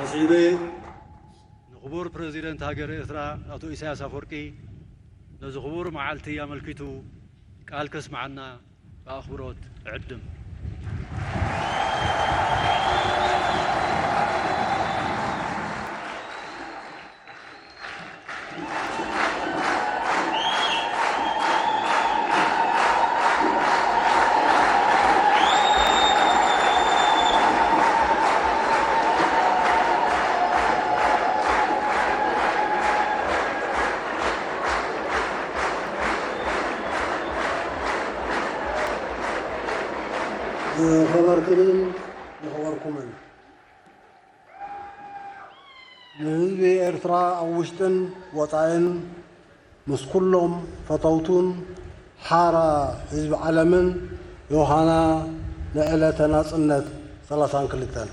ኣስዒበ ንኽቡር ፕረዚደንት ሃገር ኤርትራ ኣቶ ኢሳያስ ኣፈወርቂ ነዚ ክቡር መዓልቲ ኣመልኪቱ ቃል ከስምዓና ብኣኽብሮት እዕድም። ዝኸበርክንን ዝኸበርኩምን፣ ንህዝቢ ኤርትራ ኣብ ውሽጥን ወጻኢን ምስ ኩሎም ፈተውቱን ሓራ ህዝቢ ዓለምን ዮሃና ንዕለተ ናጽነት ሰላሳን ክልተን።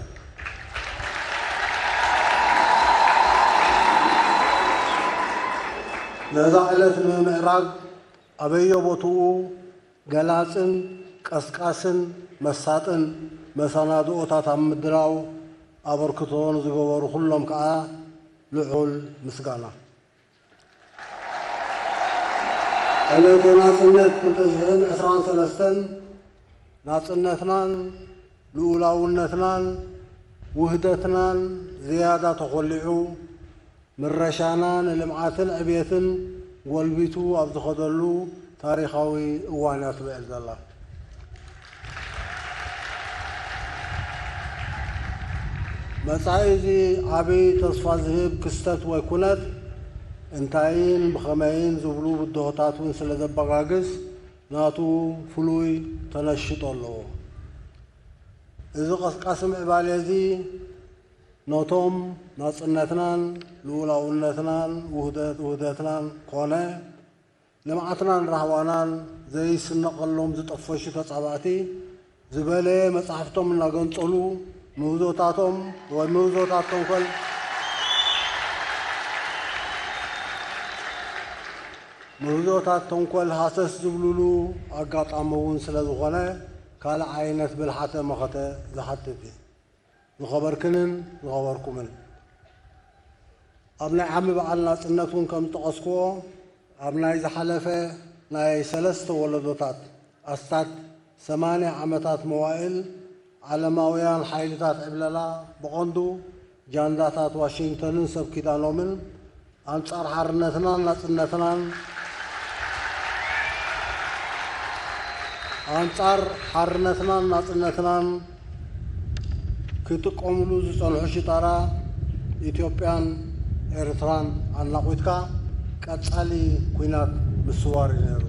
ነዛ ዕለት ንምምዕራግ ኣበዮ ቦትኡ ገላጽን ቀስቃስን መሳጥን መሰናድኦታት ኣብ ምድላው ኣበርክቶ ንዝገበሩ ኩሎም ከኣ ልዑል ምስጋና። ዕለተ ናጽነት ክልተ ሽሕን ዕስራን ሰለስተን ናጽነትናን ልኡላውነትናን ውህደትናን ዝያዳ ተኾሊዑ፣ ምረሻና ንልምዓትን ዕብየትን ጎልቢቱ ኣብ ዝኸደሉ ታሪኻዊ እዋን እያ ትብዕል ዘላ። መጻኢ እዚ ዓቢ ተስፋ ዝህብ ክስተት ወይ ኩነት እንታይን ብኸመይን ዝብሉ ብድሆታት እውን ስለ ዘበጋግስ፣ ናቱ ፍሉይ ተነሽጦ ኣለዎ። እዚ ቀስቃሲ ምዕባለ እዚ ነቶም ናጽነትናን ልኡላውነትናን ውህደት-፣ ውህደትናን ኮነ ልምዓትናን ራህዋናን ዘይስነቐሎም ዝጠፈሹ ተጻባእቲ ዝበለየ መጻሕፍቶም እናገንጸሉ ምህዞታቶም ወይ ምህዞታት ተንኮል፣ ምህዞታት ተንኮል ሃሰስ ዝብሉሉ ኣጋጣሚ እውን ስለ ዝኾነ ካልእ ዓይነት ብልሓተ መኸተ ዝሓትት እዩ። ዝኸበርክንን ዝኸበርኩምን፣ ኣብ ናይ ዓሚ በዓል ናጽነት እውን ከም ዝጠቐስክዎ፣ ኣብ ናይ ዝሓለፈ ናይ ሰለስተ ወለዶታት ኣስታት ሰማንያ ዓመታት መዋእል ዓለማውያን ሓይልታት ዕብለላ፣ ብቐንዱ ጃንዳታት ዋሽንግተንን ሰብ ኪዳኖምን፣ ኣንጻር ሓርነትናን ናጽነትናን፣ ኣንጻር ሓርነትናን ናጽነትናን ክጥቀምሉ ዝጸንሑ ሽጣራ ኢትዮጵያን ኤርትራን ኣናቑትካ ቀጻሊ ኲናት ምስዋር እዩ ነይሩ።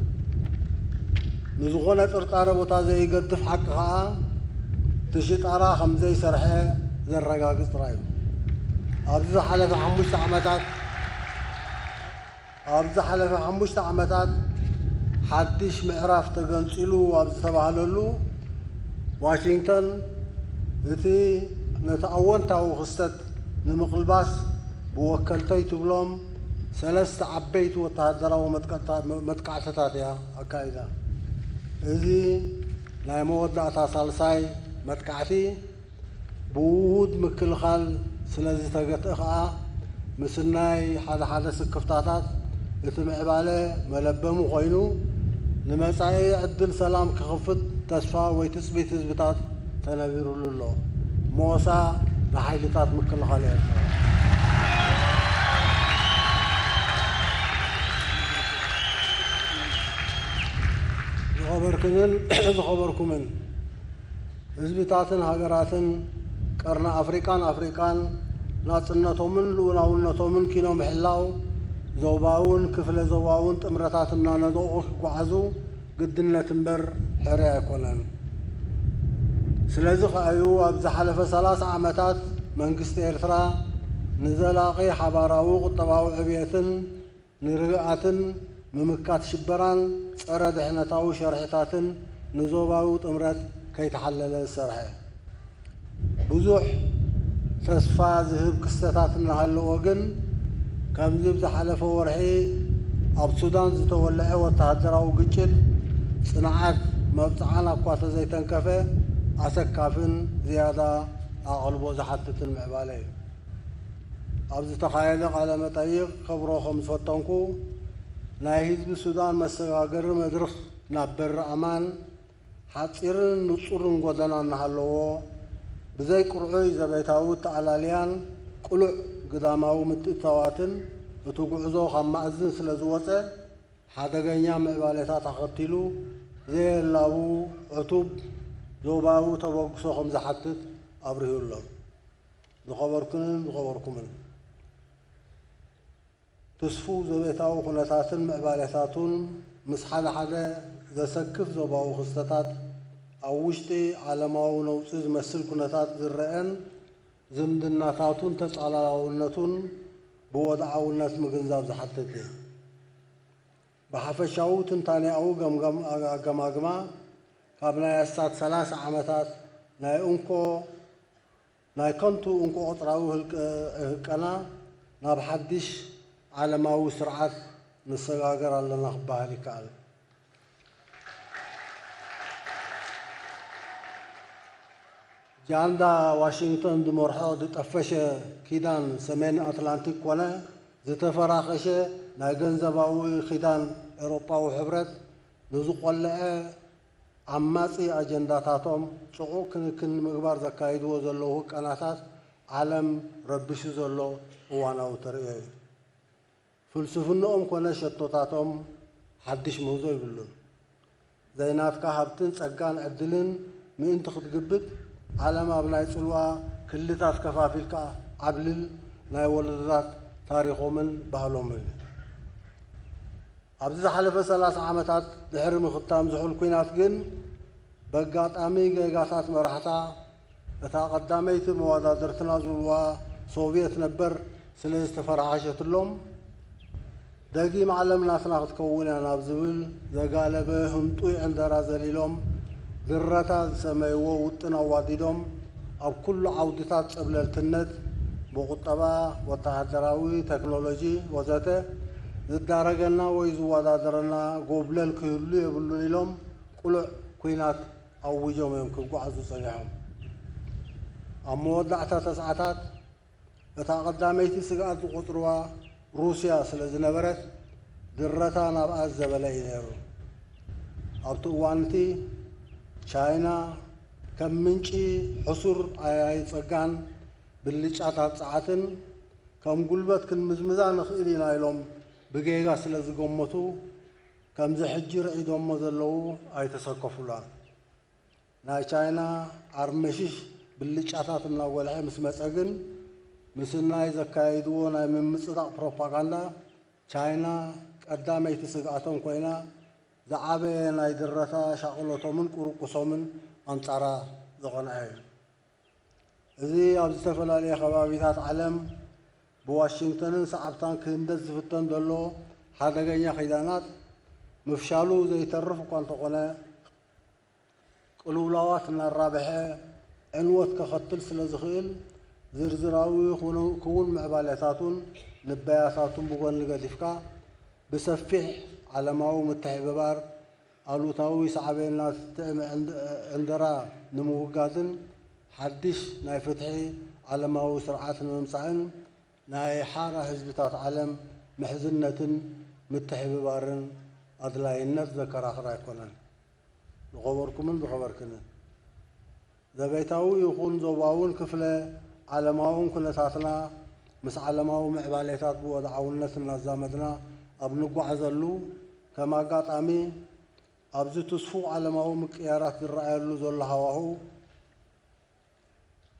ንዝኾነ ጥርጣረ ቦታ ዘይገድፍ ሓቂ ከኣ፣ እቲ ሽጣራ ከም ዘይሰርሐ ዘረጋግጽ ጥራይ እዩ። ኣብዚ ዝሓለፈ ሓሙሽተ ዓመታት፣ ኣብዚ ዝሓለፈ ሓሙሽተ ዓመታት ሓድሽ ምዕራፍ ተገንጺሉ ኣብ ዝተባህለሉ፣ ዋሽንግተን እቲ ነቲ ኣወንታዊ ክስተት ንምቕልባስ ብወከልተይ ትብሎም ሰለስተ ዓበይቲ ወተሃደራዊ መጥቀዕታ-፣ መጥቃዕትታት እያ ኣካይዳ። እዚ ናይ መወዳእታ ሳልሳይ መጥቃዕቲ ብውሁድ ምክልኻል ስለ ዝተገትአ ኸኣ፣ ምስናይ ሓደ ሓደ ስክፍታታት እቲ ምዕባለ መለበሚ ኮይኑ፣ ንመጻኢ ዕድል ሰላም ክኸፍት ተስፋ ወይ ትጽቢት ህዝብታት ተነቢሩሉ ኣሎ። ሞሳ ንሓይልታት ምክልኻል ኤርትራ። ዝኸበርክንን ዝኸበርኩምን፣ ህዝብታትን ሃገራትን ቀርኒ ኣፍሪቃን ኣፍሪቃን ናጽነቶምን ልኡላውነቶምን ኪኖ ምሕላው፣ ዞባውን ክፍለ ዞባውን ጥምረታት እናነደቑ ክጓዓዙ ግድነት እምበር ሕርያ ኣይኮነን። ስለዚ ከኣዩ ኣብ ዝሓለፈ ሰላሳ ዓመታት መንግስቲ ኤርትራ ንዘላቒ ሓባራዊ ቁጠባዊ ዕብየትን ንርግኣትን ምምካት ሽበራን ጸረ ድሕነታዊ ሸርሕታትን ንዞባዊ ጥምረት ከይተሓለለ ዝሰርሐ። ብዙሕ ተስፋ ዝህብ ክስተታት እናሃለዎ ግን፣ ከምዚ ኣብ ዝሓለፈ ወርሒ ኣብ ሱዳን ዝተወልዐ ወተሃደራዊ ግጭት ጽንዓት መብጽዓና እኳ ተዘይተንከፈ፣ ኣሰካፍን ዝያዳ ኣቓልቦ ዝሓትትን ምዕባለ እዩ። ኣብ ዝተኻየደ ቃለ መጠይቕ ከብሮ ከም ዝፈተንኩ፣ ናይ ህዝቢ ሱዳን መሰጋገሪ መድርኽ ናብ በሪ ኣማን ሓጺርን ንጹርን ጎደና እናሃለዎ፣ ብዘይ ቅርዑይ ዘቤታዊ ኣተኣላልያን ቅሉዕ ግዳማዊ ምትእትታዋትን እቲ ጉዕዞ ካብ ማእዝን ስለ ዝወጸ፣ ሓደገኛ ምዕባሌታት ኣኸቲሉ ዘየላቡ ዕቱብ ዞባዊ ተበግሶ ከም ዝሓትት ኣብሪሁ ኣሎ። ዝኸበርኩንን ዝኸበርኩምን፣ ትስፉው ዘቤታዊ ኩነታትን ምዕባሌታቱን ምስ ሓደ ሓደ ዘሰክፍ ዞባዊ ክስተታት ኣብ ውሽጢ ዓለማዊ ነውጺ ዝመስል ኩነታት ዝረአን ዝምድናታቱን ተጻላላውነቱን ብወድዓውነት ምግንዛብ ዝሓትት እዩ። ብሓፈሻዊ ትንታኔኣዊ ገምገም ኣገማግማ ካብ ናይ ኣስታት ሰላሳ ዓመታት ናይ እንኮ ናይ ከንቱ እንኮ ቁጽራዊ ህልቀ- ህቀና ናብ ሓድሽ ዓለማዊ ስርዓት ንሰጋገር ኣለና ክበሃል ይከኣል። ጃንዳ ዋሽንግተን ዝመርሖ ዝጠፈሸ ኪዳን ሰሜን ኣትላንቲክ ኮነ ዝተፈራኸሸ ናይ ገንዘባዊ ኪዳን ኤውሮጳዊ ሕብረት ንዝቖለዐ ዓማጺ ኣጀንዳታቶም ጽዑቕ ክንክን ንምግባር ዘካይድዎ ዘለዉ ህቀናታት ዓለም ረቢሹ ዘሎ እዋናዊ ተርእዮ እዩ። ፍልስፍንኦም ኮነ ሸቶታቶም ሓድሽ ምህዞ ይብሉን። ዘይናትካ ሃብትን ጸጋን ዕድልን ምእንቲ ክትግብት ዓለም ኣብ ናይ ጽልዋ ክልታት ከፋፊልካ ዓብልል ናይ ወለዶታት ታሪኾምን ባህሎምን እዩ። ኣብዚ ዝሓለፈ ሰላሳ ዓመታት ድሕሪ ምኽታም ዝሑል ኲናት ግን በጋጣሚ ጌጋታት መራሕታ እታ ቀዳመይቲ መወዳድርትና ዝብልዋ ሶቭየት ነበር ስለ ዝተፈራሓሸትሎም፣ ደጊም ዓለም ናትና ክትከውን እያ ናብ ዝብል ዘጋለበ ህንጡይ ዕንደራ ዘሊሎም ድረታ ዝሰመይዎ ውጥን ኣዋዲዶም ኣብ ኩሉ ዓውድታት ጸብለልትነት ብቁጠባ፣ ወተሃደራዊ፣ ቴክኖሎጂ ወዘተ ዝዳረገና ወይ ዝወዳደረና ጎብለል ክህሉ የብሉን ኢሎም ቅሉዕ ኲናት ኣዊጆም እዮም ክጓዓዙ ጸኒሖም። ኣብ መወዳእታ ተስዓታት እታ ቀዳመይቲ ስግኣት ዝቖጽርዋ ሩስያ ስለ ዝነበረት ድረታ ናብኣ ዘበለ እዩ ነይሩ። ኣብቲ እዋን እቲ ቻይና ከም ምንጪ ሕሱር ኣያይ ጸጋን ብልጫታት ጸዓትን ከም ጉልበት ክንምዝምዛ ንኽእል ኢና ኢሎም ብጌጋ ስለ ዝገመቱ ከምዚ ሕጂ ርዒዶሞ ዘለዉ ኣይተሰከፉላን። ናይ ቻይና ዓርመሽሽ ብልጫታት እናጎልሐ ምስ መጸ ግን ምስናይ ዘካየድዎ ናይ ምምጽዳቕ ፕሮፓጋንዳ ቻይና ቀዳመይቲ ስግኣቶም ኮይና ዝዓበየ ናይ ድረታ ሻቕሎቶምን ቁርቁሶምን ኣንጻራ ዝቐንዐ እዩ። እዚ ኣብ ዝተፈላለየ ከባቢታት ዓለም ብዋሽንግተንን ሰዓብታን ክህንደት ዝፍተን ዘሎ ሓደገኛ ኪዳናት ምፍሻሉ ዘይተርፍ እኳ እንተኾነ ቅልውላዋት እናራብሐ ዕንወት ከኸትል ስለ ዝኽእል ዝርዝራዊ ክውን ምዕባለታቱን ንበያታቱን ብጎኒ ገዲፍካ ብሰፊሕ ዓለማዊ ምትሕብባር ኣሉታዊ ሳዕቤናት እቲ ዕንደራ ንምውጋድን ሓድሽ ናይ ፍትሒ ዓለማዊ ስርዓት ንምምጻእን ናይ ሓራ ህዝብታት ዓለም ምሕዝነትን ምትሕብባርን ኣድላይነት ዘከራኽር ኣይኮነን። ዝኸበርኩምን ዝኸበርክንን ዘቤታዊ ይኹን ዞባውን ክፍለ ዓለማውን ኩነታትና ምስ ዓለማዊ ምዕባሌታት ብወድዓውነት እናዛመድና ኣብ ንጓዓዘሉ ከም ኣጋጣሚ ኣብዚ ትስፉው ዓለማዊ ምቅያራት ዝረኣየሉ ዘሎ ሃዋሁ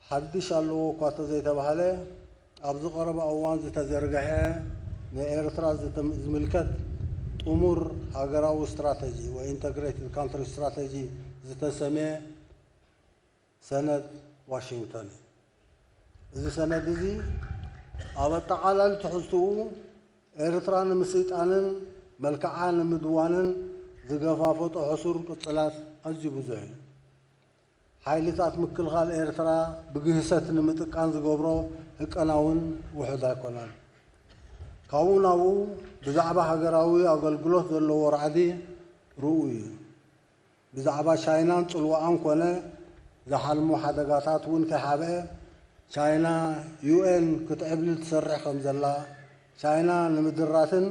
ሓድሽ ኣለዎ እኳ እንተዘይተባህለ ኣብዚ ቀረባ እዋን ዝተዘርግሐ ንኤርትራ ዝምልከት ጥሙር ሃገራዊ ስትራተጂ ወይ ኢንተግሬትድ ካንትሪ ስትራተጂ ዝተሰምየ ሰነድ ዋሽንግተን እዩ። እዚ ሰነድ እዚ ኣብ ኣጠቓላሊ ትሕዝትኡ ኤርትራ ንምስይጣንን መልክዓ ንምድዋንን ዝገፋፈጦ ሕሱር ቅጽላት ኣዝዩ ብዙሕ እዩ። ሓይልታት ምክልኻል ኤርትራ ብግህሰት ንምጥቃን ዝገብሮ ህቀና እውን ውሑድ ኣይኮነን። ካብኡ ናብኡ ብዛዕባ ሃገራዊ ኣገልግሎት ዘለዎ ራዕዲ ርኡይ እዩ። ብዛዕባ ቻይናን ጽልዋኣን ኮነ ዝሓልሞ ሓደጋታት እውን ከይሓብአ ቻይና ዩ ኤን ክትዕብልል ትሰርሕ ከም ዘላ፣ ቻይና ንምድራትን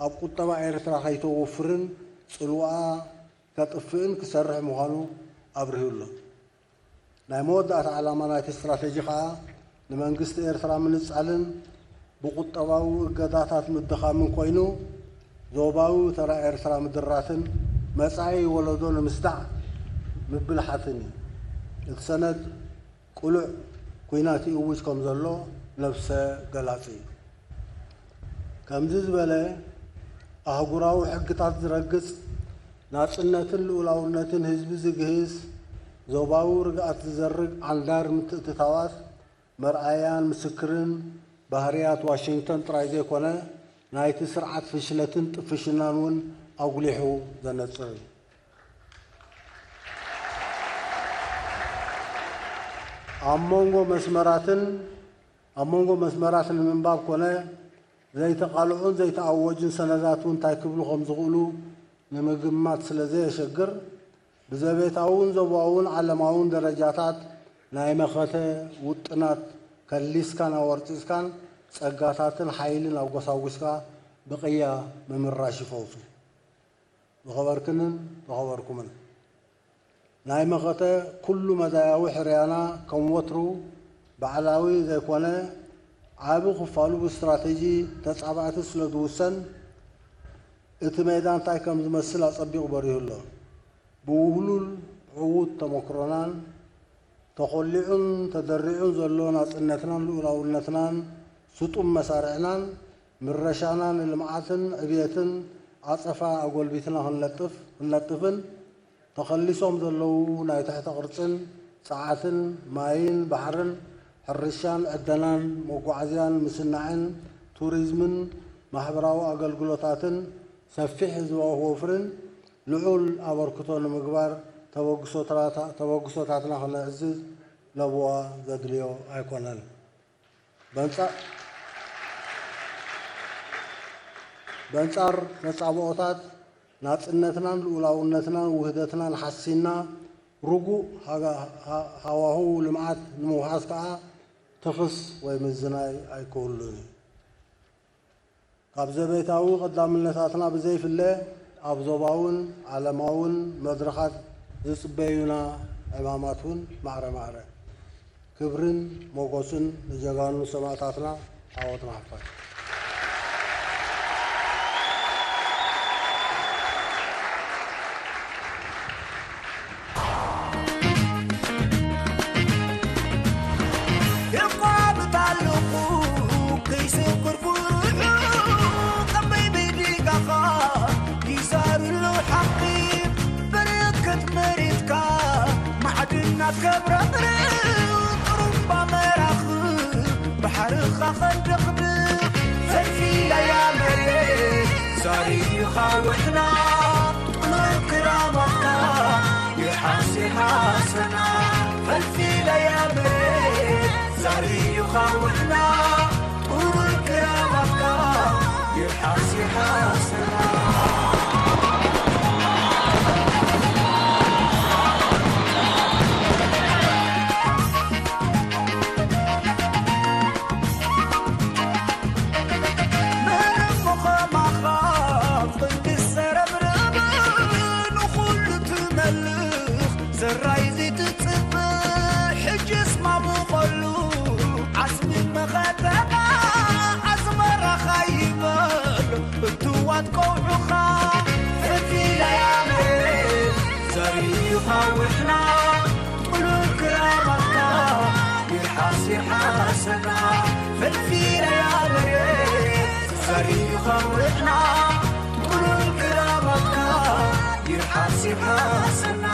ኣብ ቁጠባ ኤርትራ ከይተወፍርን ጽልዋኣ ከጥፍእን ክሰርሕ ምዃኑ ኣብሪሁ ኣሎ። ናይ መወዳእታ ዕላማ ናይቲ ስትራተጂ ከኣ ንመንግስቲ ኤርትራ ምንጻልን ብቁጠባዊ እገዳታት ምድኻምን ኮይኑ፣ ዞባዊ ተራ ኤርትራ ምድራትን መጻኢ ወለዶ ንምስዳዕ ምብልሓትን እዩ። እቲ ሰነድ ቅሉዕ ኲናት ይእውጅ ከም ዘሎ ነብሰ ገላጺ እዩ። ከምዚ ዝበለ ኣህጉራዊ ሕግታት ዝረግጽ፣ ናጽነትን ልኡላውነትን ህዝቢ ዝግህስ፣ ዞባዊ ርግኣት ዝዘርግ ዓንዳር ምትእትታዋት መርኣያን ምስክርን ባህርያት ዋሽንግተን ጥራይ ዘይኮነ፣ ናይቲ ስርዓት ፍሽለትን ጥፍሽናን እውን ኣጉሊሑ ዘነጽር እዩ። ኣብ መንጎ መስመራትን ኣብ መንጎ መስመራት ንምንባብ ኮነ ዘይተቓልዑን ዘይተኣወጁን ሰነዳት እውን እንታይ ክብሉ ከም ዝኽእሉ ንምግማት ስለ ዘየሸግር፣ ብዘቤታውን ዞባውን ዓለማውን ደረጃታት ናይ መኸተ ውጥናት ከሊስካን ኣወርጺጽካን ጸጋታትን ሓይልን ኣጎሳጒስካ ብቕያ ምምራሽ ይፈውሱ። ዝኸበርክንን ዝኸበርኩምን፣ ናይ መኸተ ኩሉ መዳያዊ ሕርያና ከም ወትሩ ባዕላዊ ዘይኮነ፣ ዓቢ ክፋሉ ብስትራተጂ ተጻባእቲ ስለ ዝውሰን፣ እቲ ሜዳ እንታይ ከም ዝመስል ኣጸቢቑ በሪሁ ኣሎ። ብውህሉል ዕዉት ተመክሮናን ተኾሊዑን ተደሪዑን ዘሎ ናጽነትናን ልኡላውነትናን ስጡም መሳርዕናን ምረሻና ንልምዓትን ዕብየትን ዓጸፋ ኣጎልቢትና ክንለጥፍ፣ ክንለጥፍን ተኸሊሶም ዘለዉ ናይ ትሕተ ቅርጽን ጸዓትን ማይን ባሕርን ሕርሻን ዕደናን መጓዓዝያን ምስናዕን ቱሪዝምን ማሕበራዊ ኣገልግሎታትን ሰፊሕ ህዝባዊ ወፍርን ልዑል ኣበርክቶ ንምግባር ተበግሶታትና ከነዕዝዝ ለበዋ ዘድልዮ ኣይኮነን። በንጻ-፣ በንጻር ተጻብኦታት ናጽነትናን ልኡላውነትናን ውህደትናን ሓሲና ርጉእ ሃጋ-፣ ሃ-፣ ሃዋህው ልምዓት ንምውሓስ ከኣ ትኽስ ወይ ምዝናይ ኣይክህሉን እዩ። ካብ ዘቤታዊ ቀዳምነታትና ብዘይፍለ፣ ኣብ ዞባውን ዓለማውን መድረኻት ዝጽበዩና ዕማማት እውን ማዕረ ማዕረ። ክብርን ሞጎስን ንጀጋኑ ሰማእታትና፣ ዓወት ንሓፋሽ። የቋምት ኣለኹ ከይስኩር ኩርዑ፣ ቀበይ በይዲጋኻ ይዛርሉ ሓቂ፣ በረከት መሬትካ ማዕድናት ከብረቕርቕ፣ ጥሩምባ መራኽብ ባሕርኻ ኸንደቕድቕ፣ ፈልፊለያ መሬት ዛሪኻ ውሕና፣ ጥሉል ክራማትካ ይሓስ ይሓሰና፣ ፈልፊለያ መሬት ዛሪኻ ውሕና፣ ጥሉል ክራማትካ ይሓስ ይሓሰና። ምንም ኸማኻ ክንዲ ዝሰረብርብ ንኹሉ ትመልኽ ዘራይ ዘይትጽብእ ሕጅስ ማሙቐሉ ዓስቢ መኸተኻ ኣዝመራኻ ይበል እትዋት ቀውዑኻ ፍልፊለያ መሬት ዘሪኻ ውሕና ጥሉል ክራማትካ ይርሓስ ይርሓሰና ፍልፊለያ መሬት ዘሪኻ ውሕና ጥሉል ክራማትካ ይርሓስ ይርሓሰና